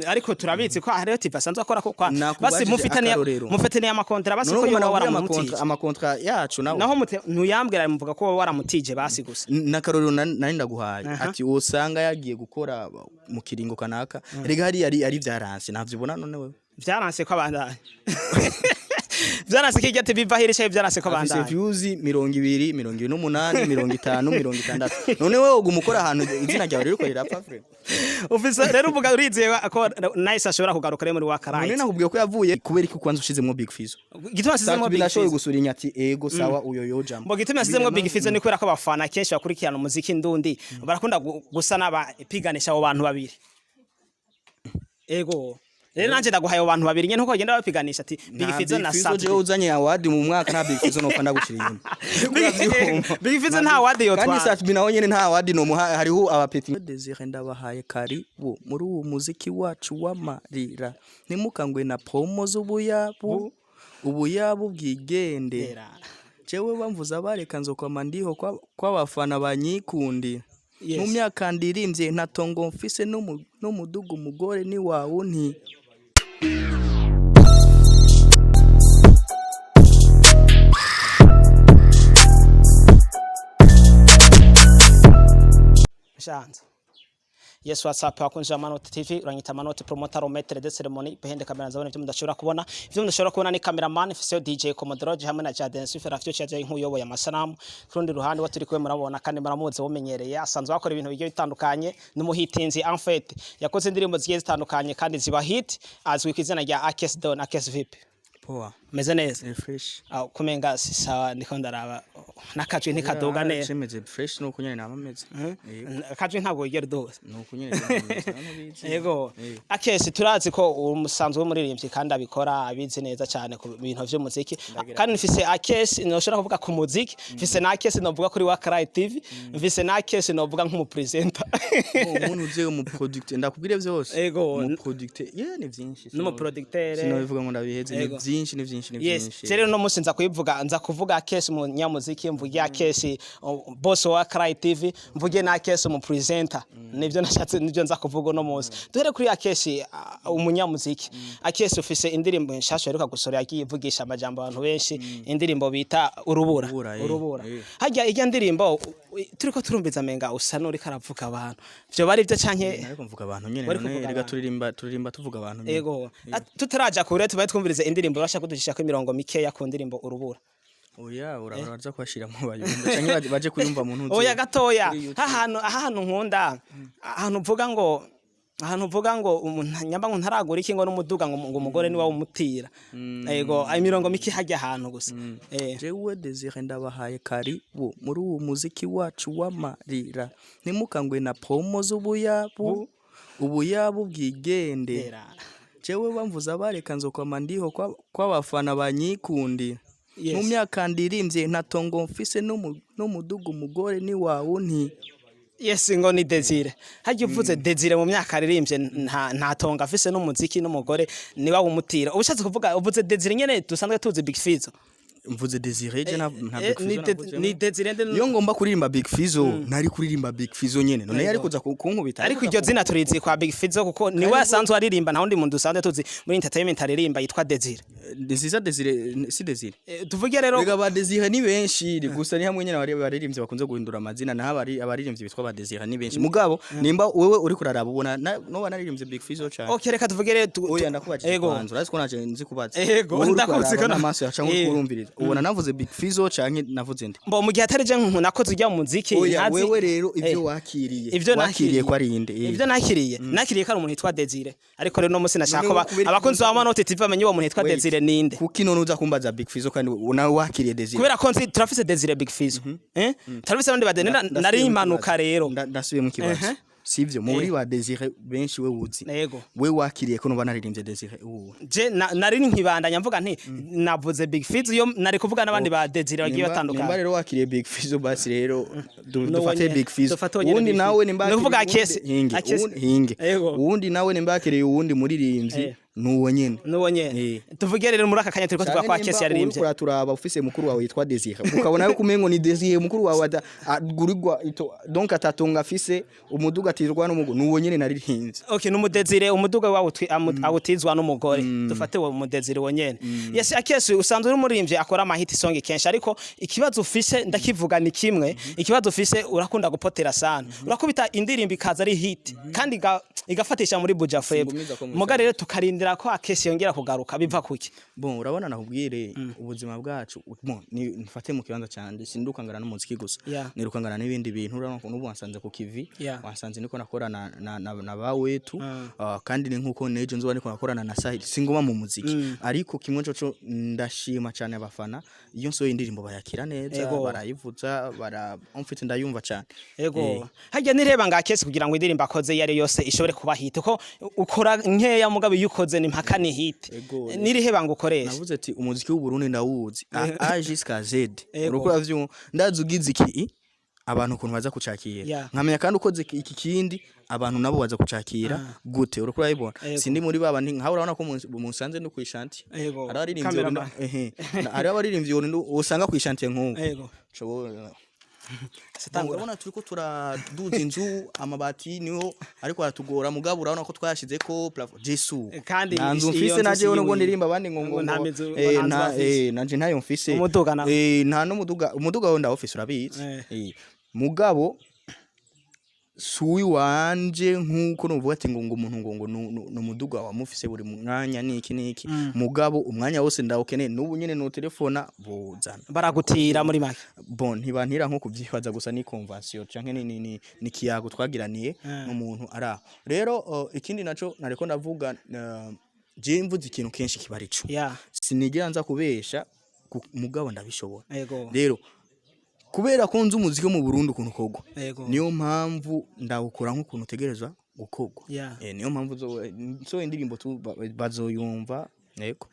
Ariko turabizi ko hariyo TV asanzwe akora ko kwa basi Nakubajije mufitaniye akarorero. mufitaniye amakontra, basi None ko ubu yoba nakubwiye waramutije. Amakontra yacu nawe. Naho ntuyambwira, muvuga ko wowe waramutije basi gusa. N'akarorero nari ndaguhaye ati usanga yagiye gukora mu kiringo kanaka, rega hariya ari vyaranse, ntavyo ubona none wewe? Vyaranse ko abandanya, vyaranse ko irya TV iva hirya, vyaranse ko Afise abandanya. views 20, 28, 50, 60. None wewe uguma ukora ahantu izina ryawe ririko rirapfa, frère? Ufise rero uvuga urizeye ko Nice ashobora kugaruka rero muri None Wakarayiti? nakubwiye ko yavuye kubera iki? Kwanza ushizemwo Big Fizzo. Gituma asizemwo Sat Big binashoboye Fizzo. gusura inyati, ego sawa, uyo yojamo. Mbo gituma yasizemwo Big Fizzo ni kubera ko abafana kenshi bakurikirana umuziki ndundi barakunda gusa n'abapiganisha abo bantu babiri. Ego rero nanje ndaguhaye abo bantu babiri nyene nkuko bagenda bapiganisha ati Big Fizzo na Fizzo Sat. jewe uzanye award mu mwaka, nta Big Fizzo nopfa ndagushira inyuma. Big Fizzo nta award yotwara. Kandi Sat B nawe nyene nta award nomuha, hariho abapeti. Desire ndabahaye karibu muri uwo muziki wacu w'amarira, ntimukangwe na promo z'ubuyabu, ubuyabu bwigendera. Jewe bamvuza bareka, nzokwama ndiho kw'abafana banyikundi. Mu myaka ndirimbye nta tongo mfise n'umudugu, umugore ni wawe nti. Shanza. Yes, what's up, abakunzi ba Manoti TV? Uranyita Manoti promoter, maître de cérémonie behind camera, nzabona ivyo mudashobora kubona. Ivyo mudashobora kubona ni cameraman Fiseo, DJ Commodore hamwe na Jaden Swift Rafio chaje nk'uyoboye amasanamu. Ku rundi ruhande wa turi kumwe murabona kandi muramuzi, wumenyereye, asanzwe akora ibintu bigiye bitandukanye, n'umuhitinzi en fait, yakoze indirimbo zigiye zitandukanye kandi ziba hit, azwi ku izina rya Akes Don. Akes, vipi? Poa. Meze neza? Fresh. Ah, kumenga si sawa, ndiko ndaraba nakajwi ntikaduga neza. Cemeze fresh, nuko nyene nama meze. Yego. Akajwi ntabwo wigera uduza. Nuko nyene nama meze, hano bizi. Yego. Eh. Akesi, turazi ko umusanzwe w'umuririmbyi kandi abikora abizi neza cyane ku bintu vy'umuziki. Kandi mfise Akesi noshobora kuvuga ku muziki, mfise na Akesi novuga kuri Wakarai TV, mfise na Akesi novuga nk'umupresenter. Umuntu uze umu producteur, ndakubwire vyose. Yego. Umu producteur ye ni vyinshi. N'umuproducteur. Sinobivuga ngo ndabiheze, ni Yego. vyinshi, ni vyinshi, ni Yes, vyinshi. rero no munsi nza kuyivuga, nza kuvuga Akesi umunyamuziki, mvuge Akesi boss wa Wakarai TV, mvuge na Akesi umupresenter. Nivyo nashatse, nivyo nza kuvuga uno munsi. Duhere kuri Akesi umunyamuziki. Akesi, ufise indirimbo nshasha iheruka gusohora yagiye ivugisha amajambo abantu benshi, indirimbo bita Urubura. Urubura, eh, Urubura. eh. Harya irya ndirimbo turiko turumviza menga usa n'uriko aravuga abantu. Vyo bari byo canke? Ariko mvuga abantu nyene. Wariko None uvuga rega abantu. turirimba tuvuga abantu nyene. Ego. Tutaraja kure, tubaye twumvirize indirimbo basha kudushishako imirongo mikeya ku ndirimbo Urubura. Oya, uraza kubashira mu bayumva canke baje kuyumva mu ntuzi. Oya, gatoya. Kuri YouTube. Ahantu nkunda, ahantu uvuga ngo umuntu nyamba ngo ntaragura iki ngo n'umuduga ngo umugore ni wawe umutira. Ego, imirongo mike hajya ahantu gusa. Eh. Jewe Desire ndabahaye karibu muri uwo muziki wacu w'amarira, ntimukangwe na promo z'ubuyabu, ubuyabu bwigendera. Jewe bamvuza bareka, nzokwama ndiho kw'abafana banyikundi. Mu myaka ndirimbye nta tongo mfise n'umudugu, umugore ni wawe nti. Yes, ngo ni Desire. Hajya uvuze Desire mu myaka aririmbye nta tonga afise n'umuziki n'umugore ni wawe umutira. Ubushatse kuvuga uvuze Desire nyene dusanzwe tuzi, Big Fizzo. Mvuze Desire je nta Eh, Big ni Fizzo navuzemo. Ni Desire Iyo ngomba kuririmba Big Fizzo nari kuririmba Big Fizzo nyene, none yari kuza kunkubita. Ariko iryo zina turizi kwa Big Fizzo kuko niwe asanzwe aririmba, nta wundi muntu dusanzwe tuzi muri entertainment aririmba yitwa Desire. Nziza Desire si Desire. Eh, tuvuge rero. Rega ba Desire ni benshi, gusa ni hamwe nyene abaririmbyi bakunze guhindura amazina, naho abaririmbyi bitwa ba Desire ni benshi. Mugabo nimba wewe uri kuraraba ubona noba naririmbye Big Fizzo cyane. Okay, reka tuvuge rero Oya, ndakubajije. Ego. Kwanza urazi ko naje nzi kubaza. Ego, Wowe uri ndakuzi kuraraba ko n'amaso yawe canke Eh. urumviriza, ubona navuze Big Fizzo canke navuze nde? Mbo mu gihe atari je nku nakoze ujya mu muziki Oya, ntazi. wewe rero ivyo Eh, wakiriye ivyo wakiriye ko ari inde? Eh. Ivyo nakiriye ko ari umuntu yitwa Desire, ariko rero no musi nashaka None ko wowe kubera abakunzi ba Manoti TV bamenye uwo muntu yitwa Wait. Desire ninde. Kuki none uza kumbaza Big Fizzo kandi nawe wakiriye Desire? Kubera ko nzi turafise Desire Big Fizzo, eh, turafise abandi ba Desire, nari impanuka rero. Ndasubiye mu kibazo. Ehe. Sivyo, muri ba Desire benshi we wuzi, Yego. we wakiriye ko nuba naririmbye Desire uwo? Je nari nkibandanya mvuga nti navuze Big Fizzo, iyo nari kuvuga n'abandi ba Desire bagiye Nimba batandukanye. rero wakiriye Big Fizzo, basi rero N'uwo dufate nyene, Big Fizzo. dufate uwo nyene Uwundi Big nawe Fizzo. nimba Ni ukuvuga akiriye Akesi- hinge Akesi- uwundi hinge Yego. uwundi nawe nimba yakiriye uwundi muririmbyi. Eh. Nuwo nyene. Nuwo nyene. Eh. Tuvuge rero muri aka kanya turiko tuvuga ko Akesi yaririmbye. Uriko uraturaba ufise mukuru wawe yitwa Desire, ukabona yuko umengo ni Desire mukuru wawe agurirwa ito, donc atatunga, afise umuduga atirwa n'umugore, nuwo nyene naririmbye. Okay, numudezire umuduga wawe awutizwa n'umugore. Dufate uwo mudezire wo nyene. Yes, Akesi, usanzwe uri umuririmbyi akora ama hit song kenshi, ariko ikibazo ufise ndakivuga ni kimwe. Ikibazo ufise, urakunda gupotera sana. Urakubita indirimbo ikaza ari hit kandi igafatisha muri Buja Flava. Singumiza ko Muga rero tukarindira ko Akesi yongera kugaruka, biva kuki? Bon, urabona, nakubwire ubuzima bwacu. Bon, ni nfate mu kibanza canje, sindukangana n'umuziki gusa, nirukangana n'ibindi bintu. Urabona ko n'ubu wansanze ku kivi, wansanze niko nakorana na ba wetu, kandi ni nkuko nejo nzoba niko nakorana na Sahil. Singuma mu muziki, ariko kimwe coco ndashima cyane abafana, iyo nsohoye indirimbo bayakira neza, barayivuza, bara mfite ndayumva cyane. Ego. Harya nireba nga Akesi kugira ngo indirimbo akoze iyo ari yose ishobore kuba hit, ko ukora nkeya mugabo iyo ukoze ni mpaka ni hit. Ego. Niriheba ngo ukoreshe? Navuze ati umuziki w'u Burundi ndawuzi A jusqu'à Z. Ego. Uriko uravyumva, ndazi ugize iki abantu ukuntu baza kucakira, nkamenya kandi ukoze iki kindi abantu nabo baza kucakira gute. Uriko urabibona? Ego. Sindi muri baba nti nkaho urabona ko munsanze no kw'ishantier. Ego. Hari abaririmbyi Cameraman. ehe, hari abaririmbyi usanga kw'ishantier nk'ubu. Nshobora Satangura. Urabona turiko turaduza inzu, amabati niho ariko aratugora, mugabo urabona ko twayashizeko plafond Jesu. Kandi nta nzu iyo mfise nzu naje si nubwo iwiwe. ndirimba abandi ngo Ngo nta mizu, ngo eh, nta nzu nta bafise. nanje ntayo mfise. Umuduga nawo? Nta n'umuduga. Umuduga wo ndawufise, urabizi. Mugabo suwi wanje, nkuko nuvuga ati ngo umuntu ngo numuduga wamufise buri mwanya niki niki, mugabo umwanya wose ndawukeneye, n'ubu nyene no telefona buzana. Baragutira muri make. Bon, ntibantira nko kuvyibaza gusa, ni convention canke ni kiyago twagiraniye n'umuntu ari aho. Rero ikindi naco nariko ndavuga, je mvuze ikintu kenshi kiba arico, sinigera nza kubesha, mugabo ndabishobora. Rero kubera ko nzi umuziki wo mu Burundi ukuntu ukorwa, niyo mpamvu ndawukora nk'ukuntu utegerezwa gukorwa. Niyo mpamvu nsohoye indirimbo bazoyumva. Yego.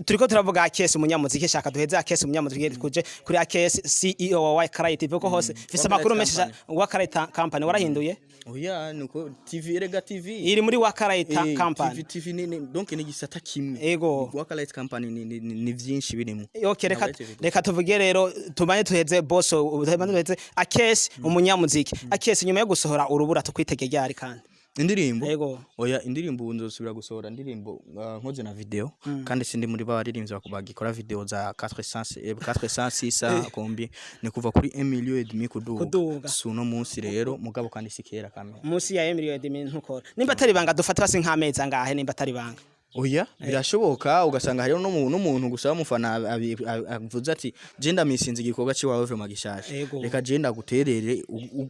Turiko turavuga Akesi umunyamuziki. Shaka duheze Akesi umunyamuziki, kuje kuri Akesi CEO wa Wakarai TV, ko hose mfise amakuru menshi. Company. Wakarai Company warahinduye? Oya, nuko TV, erega TV Iri muri Wakarai Company. TV, TV ni donc ni gisata kimwe. Wakalite Company ni vyinshi birimo. Okay, reka Ntabwo ari TV gusa. Reka tuvuge rero, tumanye tuheze boss, tumanye tuheze Akesi umunyamuziki. Akesi, nyuma yo gusohora urubura tukwitege ryari kandi? Indirimbo? Ego. Oya, indirimbo ubu nzosubira gusohora indirimbo nkoze na video, kandi sindi muri ba baririmbyi bagikora video za 400, 400, 600 combien, ni kuva kuri 1 million et demi kuduga. Kuduga. Si uno munsi rero, mugabo kandi si kera kamwe. Munsi ya emiliyoni demi ntukora. Nimba atari banga, dufate basi nk'amezi angahe, nimba atari banga? Oya, birashoboka ugasanga hariho n'umuntu gusa w'umufana avuze ati je ndamisinze igikorwa ciwawe vraiment gishasha, reka je ndaguterere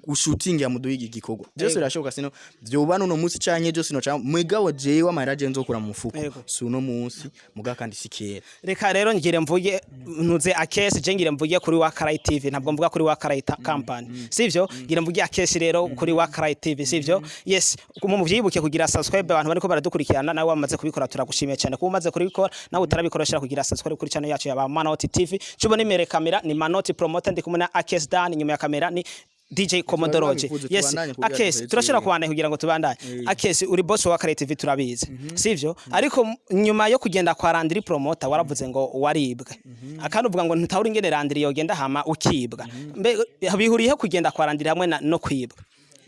ushutinge amuduhe iki gikorwa. Byose birashoboka, sino vyoba n'uno munsi canke ejo, sino canke mugabo jewe amahera je nzokura mu mufuko si uno munsi, mugabo kandi si kera. Reka rero ngire mvuge ntuze Akesi, je ngire mvuge kuri Wakarai TV, ntabwo mvuga kuri Wakarai Company, sivyo? Ngire mvuge Akesi rero kuri Wakarai TV, sivyo? Yes, mu muvyibuke kugira subscribe. Abantu bariko baradukurikirana, nawe wamaze kubikora turagushimiye cyane kuba umaze kubikora. Nawe utarabikora, shira kugira subscribe kuri channel yacu ya ba Manoti TV. Cubona imbere kamera ni Manoti Promoter, ndi kumwe na Akesi Dan, inyuma ya kamera ni DJ Commodore. Twabivuze, Yes. tubandanye kugira Akesi, duheze. turashobora kubandanya kugira ngo tubandanye. Akesi, uri boss wa Wakarai TV turabizi, sivyo? Ariko nyuma yo kugenda kwa Landry Promoter waravuze ngo waribwe, akandi uvuga ngo ntutahura ingene Landry yogenda hama ukibwa. Mbe bihuriye kugenda kwa Landry hamwe no kwibwa?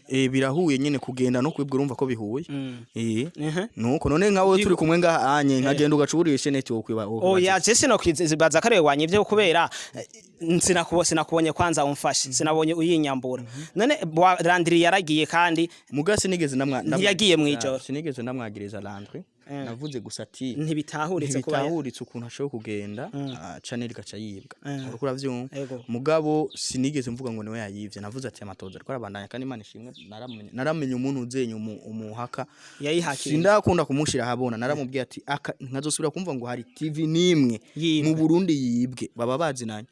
Birahuye nyene, kugenda no kwibwa, urumva ko bihuye. Nuko none nkawe turi kumwe ngaha anye nkagenda ugacuburisha network kwiba. Oya, je sinokwibaza ko ariwe wanyivye, kubera sinakubonye kwanza umfashe, sinabonye uyinyambura. None Landry yaragiye kandi Muga sinigeze ndamwa Ntiyagiye mw'ijoro. Sinigeze ndamwagiriza Landry, navuze gusa ati Ntibitahuritse kuba ntibitahuritse ukuntu ashobora kugenda, channel igaca yibwa. Uriko uravyumva? Ego. Mugabo sinigeze mvuga ngo niwe yayivye, navuze ati amatoza ariko arabandanya, kandi Imana ishimwe naramenye umuntu uzenye umuhaka Yayihakiye. Sindakunda kumushira ahabona, naramubwiye ati aka nkazosubira kumva ngo hari TV nimwe Yibwe. mu Burundi yibwe, baba bazinanye,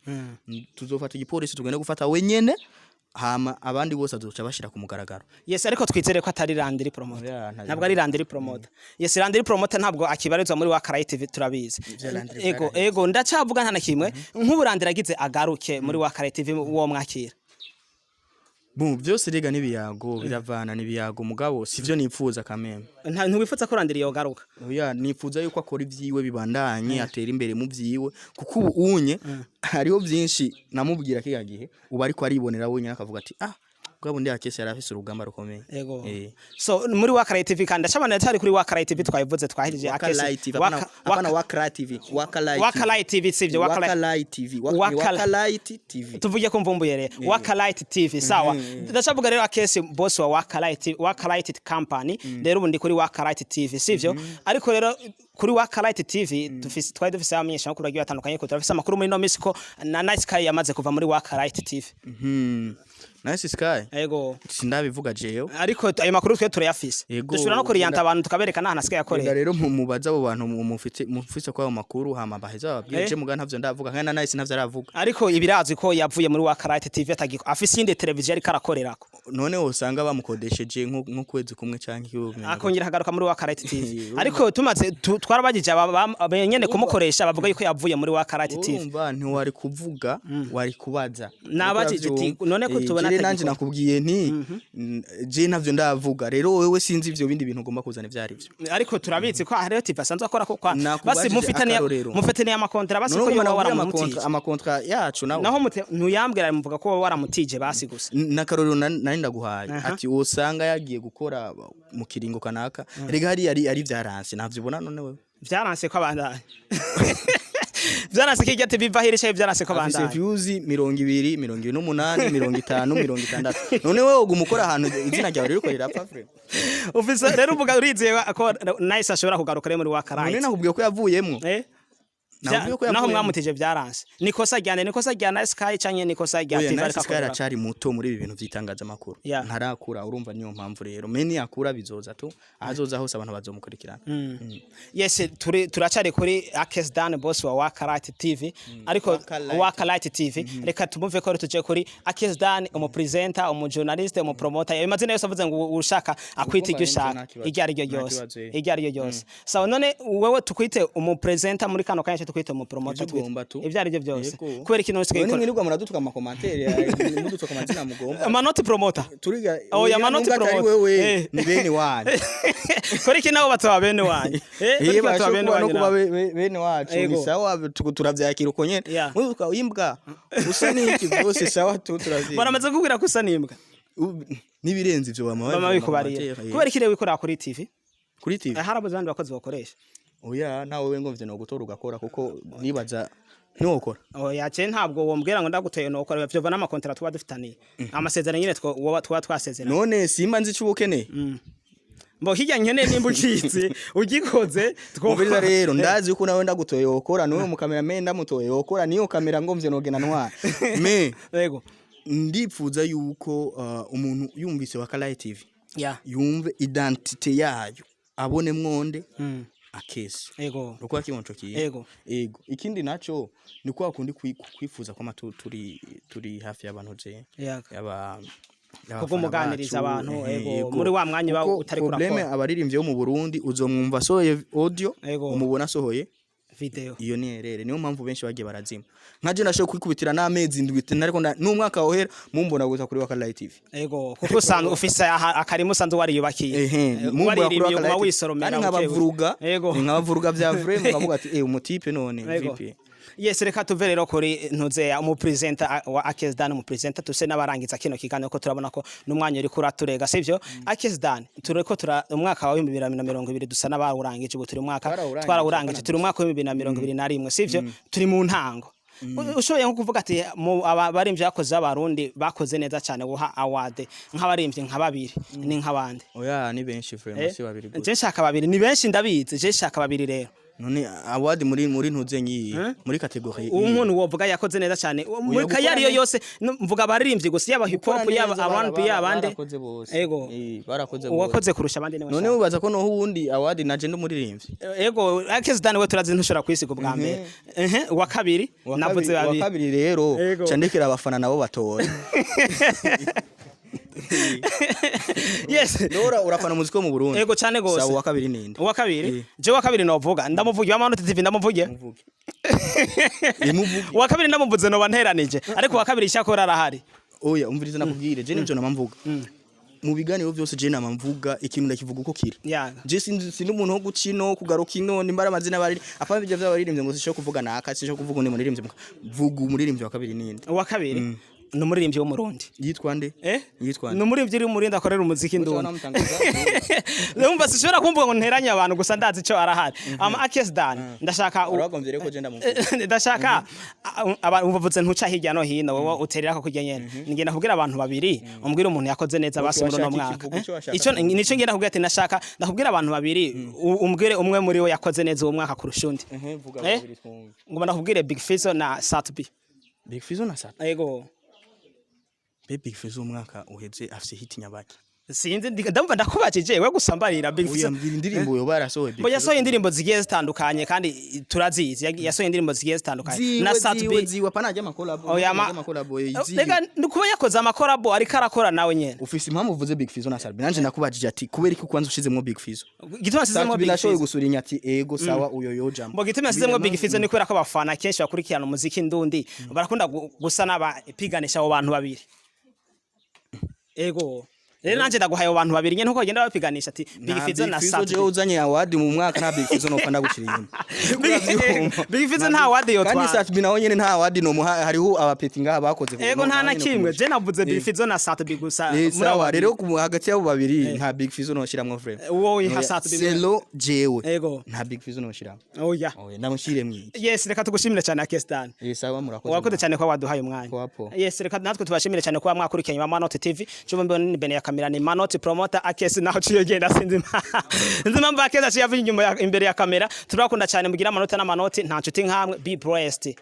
tuzofata igipolisi tugende gufata wenyene, hama abandi bose azoca bashira ku mugaragaro. Yes, ariko twizere ko atari Landry Promoter. Oya, Ntabwo ari Landry Promoter. Yes, Landry Promoter ntabwo akibarizwa muri Wakarai TV turabizi. Ivya Landry Ego. vyaraheze. Ego, ndacavuga nta na kimwe. Nk'ubu Landry agize agaruke muri Wakarai TV, uwo mwakira? Bu byose rega n'ibiyago biravana, n'ibiyago, mugabo sivyo nipfuza kameme. Ntiwifuza ko Landry yogaruka? Oya, nifuza yuko akora ivyiwe bibandanye, atera imbere mu vyiwe, kuko ubu unye hariho byinshi namubwira kiya gihe, ubu ariko aribonera wenyine akavuga ati: "Ah, bwa bundi Akesi yari afise urugamba rukomeye." Ego. Eh. So muri Wakara TV kandi ndacabana cyari kuri Wakara TV, twayivuze twahejeje. Waka Light TV, apana, apana Wakara TV, Waka Light. Waka Light TV, sivyo? Waka Waka Light. Light TV, Waka, ni Waka Light TV. Tuvuge ko mvumbuye rero Waka Light TV, sawa. Ndacavuga rero Akesi, boss wa Waka Light, Waka Light Company. Rero ubu ndi kuri Waka Light TV, sivyo? Ariko rero kuri Waka Light TV dufise, twari dufise abamenyesha makuru bagiye batandukanye, ko turafise amakuru muri no misi ko na Nice Sky yamaze kuva muri Waka Light TV. Nice Sky? Ego. Sindabivuga jewe. Ariko ayo makuru twe turayafise. Ego. Dushobora no kuriyanta abantu tukabereka n'ahantu asigaye Ega. akorera. Rero mubaza abo bantu mufise kwa ayo makuru, hama baheza bababwire. Je muga ntavyo ndavuga, kandi na Nice ntavyo aravuga. Ariko ibirazwi ko yavuye muri Waka Light TV, atagiko afise iyindi televiziyo ariko arakorerako. None wosanga bamukodesheje nk'ukwezi kumwe canke ikibumenya. Akongera akagaruka muri Waka Light TV. Ariko tumaze twarabagije aba nyene kumukoresha, bavuga yuko yavuye muri Waka Light TV. Urumva ntiwari kuvuga, wari kubaza. Nabajije uti, none ko tubona Jere nanje atagikora? Nakubwiye nti je ntavyo ndavuga, rero wewe sinzi ivyo bindi bintu ugomba kuzana ivyo arivyo. Ariko turabizi ko hariyo TV asanzwe akora ko kwa Nakubajije basi mufitaniye akarorero. mufitaniye amakontra basi None ko ugomba yoba nakubwira waramutije. Amakontra yacu nawe. Naho ntuyambwira, muvuga ko wowe waramutije basi gusa. N'akarorero nari ndaguhaye ati usanga yagiye gukora mu kiringo kanaka, rega hariya ari vyaranse, ntavyo ubona none wewe? Vyaranse ko abandanya, vyaranse ko irya TV iva hirya, vyaranse ko Afise abandanya. views 20, 28, 50, 60. None wewe uguma ukora ahantu izina ryawe ririko rirapfa frère? Ufise rero uvuga urizeye ko Nice ashobora kugaruka rero muri None Waka Light? nakubwiye ko yavuyemwo. Eh. Nakubwiye ko Naho yavuyemwo. mwamutije vyaranse, nikosa ryane, nikosa rya Nice Sky canke nikosa rya Oya, TV Nice ariko Sky akorera? aracari muto muri ibi bintu vy'itangazamakuru. Ntarakura, urumva niyo mpamvu rero meni yakura bizoza tu, ahazoza hose abantu bazomukurikirana. Yes, turi turacari kuri Akes Dan, boss wa Waka Light TV, ariko Waka Light. Waka Light TV. Reka tumuve ko tuje kuri Akes Dan, umu presenter, umu journalist, umu promoter, ayo mazina yose avuze ngo ushaka akwita iryo Ugomba ushaka. nta kibazo. Iryo ari ryo Nta ryose. kibazo, eh. Iryo ari ryo ryose, sawa. None wewe tukwite umu presenter muri kano kanya, tukwite umu promoter? Ivyo ugomba tu. Ibyo ari byo byose. Yego. Kubera ikintu usigaye None ukora mwirirwa muradutuka ama commentaires, mudutuka amazina mugomba. Manoti promoter. Turiga. Oya, manoti nubwo atari promoter. wewe, ni bene wanyu. Kora iki nabo bataba bene wanyu, eh, kora Iyo iki bataba bene bashobora no wanyu kuba nabo. bene wacu ni Yego. sawa, turavyakira uko nyene. Mudutuka imbwa usa n'iki, byose sawa tu, turavye. Baramaze kukubwira ko usa n'imbwa? N'ibirenze ivyo bama Bama babivuga mu bikubarira. commentaire, eh. Kubera iki rero wikorera kuri TV? Kuri TV. Harabuze abandi bakozi bakoresha? Oya, nawe we ngomvye no gutora ugakora, kuko nibaza ntiwokora. Oya, ce ntabwo wombwira ngo ndaguteye nokora, vyova n'amakontara tuba dufitaniye, amasezerano nyene woba tuba twasezeranye. None simba nzi ico ukeneye. Mbo hirya nkeneye nimba ucitse ugikoze. Umviriza rero, ndazi yuko nawe ndagutoye wokora, niwe mu cameraman ndamutoye wokora, niyo kamera ngomvye nogena ntwara me. Yego. Ndipfuza yuko umuntu yumvise Waka Light TV yumve identité yayo, abone mwonde Akesi. Uko kibonco kiye. Ego, ikindi naco ni kwa kundi kwifuza kwama turi hafi y'abantu je yaba Kubwo muganiriza abantu, ego, muri wa mwanya uba utari kurakora. Problème, abaririmbyi bo mu Burundi uzomwumva asohoye audio, umubona asohoye Video. Iyo ni erere, niyo mpamvu benshi bagiye barazima. Nka je nashoboye kwikubitira n'amezi 7 ariko n'umwaka wohera mumbona gusa kuri Waka Light TV. Ego, kuko usanzwe ufise akarima usanzwe wariyubakiye. Ehe. Mumbona kuri Waririmbye Waka uguma Light TV. wisoromera Kandi buke buke. nkabavuruga, nkabavuruga vya vrai, mukavuga ati: "Eh, umutipe none Ego. VP." Yes, reka tuve rero kuri ntuzeya umupresenter wa Akes Dan, umupresenter, tuse n'abarangiza kino kiganiro, ko turabona ko n'umwanya uri kuraturega, sivyo? Akes Dan, tureko tura umwaka wa 2020 dusa n'abawurangije, ubu turi umwaka Twarawurangije, twarawurangije, turi umwaka wa 2021, sivyo? Turi mu ntango. Ushoboye nko kuvuga ati mu abaririmbyi bakoze b'Abarundi bakoze neza cyane, guha award nk'abaririmbyi nka babiri, ni nk'abandi? Oya, ni benshi vraiment, si babiri gusa. Je nshaka babiri, ni benshi ndabizi, je nshaka babiri rero. None award muri ntuze nyiyi muri catégorie? Umuntu wovuga yakoze neza cyane muri gukora kayariyo yose, mvuga abaririmbyi gusa, yaba hip hop, yaba R&B, yaba abandi. Barakoze bose. Ego. Eh, barakoze bose. Uwakoze kurusha abandi niwe None nshaka. ubaza ko noho uwundi award naje ndumuririmbyi? Ego, Akes Dan we turazi ntushobora kwisiga ubwa mbere. Ehe, uwa kabiri. Navuze Wa babiri. kabiri rero Ego. candekera abafana nabo batora. Yes. Dora, urafana umuziki wo mu Burundi? Ego, cyane gose. Sawa, uwa kabiri ninde? Uwa kabiri, je uwa kabiri novuga ndamuvuge wa Manota TV, ndamuvuge. Muvuge, imuvuge. Uwa kabiri ndamuvuze noba nteranije, ariko uwa kabiri icyakora arahari. Oya, umviriza nakubwire, je nivyo nama mvuga mu biganiro byose. Je nama mvuga ikintu, ndakivuga uko kiri. Je sinzi, sindi umuntu wo guca ino kugaruka ino nimbara amazina bari apa bijya by'abaririmbyi ngo sisho kuvuga naka, sisho kuvuga undi muririmbyi. Vuga umuririmbyi wa kabiri ninde? Uwa kabiri ni umuririmbyi w'Umurundi. Yitwa nde? Eh? Yitwa Ni nde? umuririmbyi uri Umurundi akorera umuziki ndundi. Namutangaza. Urumva sinshobora kumvuga ngo nteranye abantu, gusa ndazi ico arahari. Ama Akes Dan, ndashaka Uragombye rero ko je ndamuvuga. Ndashaka ubavuze ntuca hirya no hino, wowe uterera ko kurya nyene. Ngenda kubwira abantu babiri, umbwire umuntu yakoze neza basi muri uno Washaka mwaka. ikivugo, Eh? ico washaka Ico kuvuga. nico ngenda kubwira ati nashaka ndakubwira abantu babiri, umbwire umwe muri bo yakoze neza uwo mwaka kurusha undi. Vuga Eh? babiri twumve. Ngomba ndakubwire Big Fizzo na Sat-B. Big Fizzo na Sat Ego. Be Big Fizzo umwaka uheze afise hit nyabaki? Sinzi, ndumva ndakubajije we gusa, mbarira Big Oya, Fizzo. mbwira indirimbo yoba yarasohoye Big Bo Fizzo. yasohoye indirimbo zigiye zitandukanye kandi turazizi. Yasohoye indirimbo zigiye zitandukanye na Ziwe, Sat-B. ziwe, ziwe, apana ajya amakolabo. Oya, amakolabo ziwe. Rega ni kuba yakoze amakorabo, ariko arakora nawe nyene. Ufise impamvu uvuze Big Fizzo na Sat-B. Nanje nakubajije ati kubera iki kwanza ushizemwo Big Fizzo? Gituma nasizemwo Sat-B Big nashoboye Fizzo gusura inyati. Ego, sawa, uyo yojamo. Mbo gituma yasizemwo Big Fizzo ni kubera ko abafana kenshi bakurikirana umuziki ndundi barakunda gusa n'abapiganisha abo bantu babiri. Ego rero nanje ndaguhaye abo bantu babiri nyene nkuko bagenda bapiganisha ati Big Fizzo na Jewe Sat-B. uzanye award mu mwaka, nta Big Fizzo nopfa ndagushira inyuma. Big Fizzo nta award yotwara. Kandi Sat-B nawe nyene nta award nomuha. Hariho abapeti ngaha bakoze. Ego, nta na kimwe, je navuze Big Fizzo na Sat-B gusa Eh, muri abo sawa. babiri. Rero hagati y'abo babiri nta Big Fizzo noshiramwo vraiment. Wowe iha Sat-B. Selo jewe Ego. nta Big Fizzo noshiramwo. Oya. Oya, ndamushire mwiki. Yes, reka tugushimire cyane, Akestan. Eh, sawa, murakoze. Wakoze cyane kuba waduhaye umwanya. Wapo. Yes, reka natwe tubashimire cyane kuba mwakurikiranye ba Manoti TV. Cyo mbona ni bene ya kamera ni Manoti Promoter Akesi, naho ciyo genda sinzi nzi impamvu Akesi aciye ava inyuma imbere ya kamera. Turakunda cyane, mugira amanota n'amanoti, nta nshuti nkamwe. Be blessed.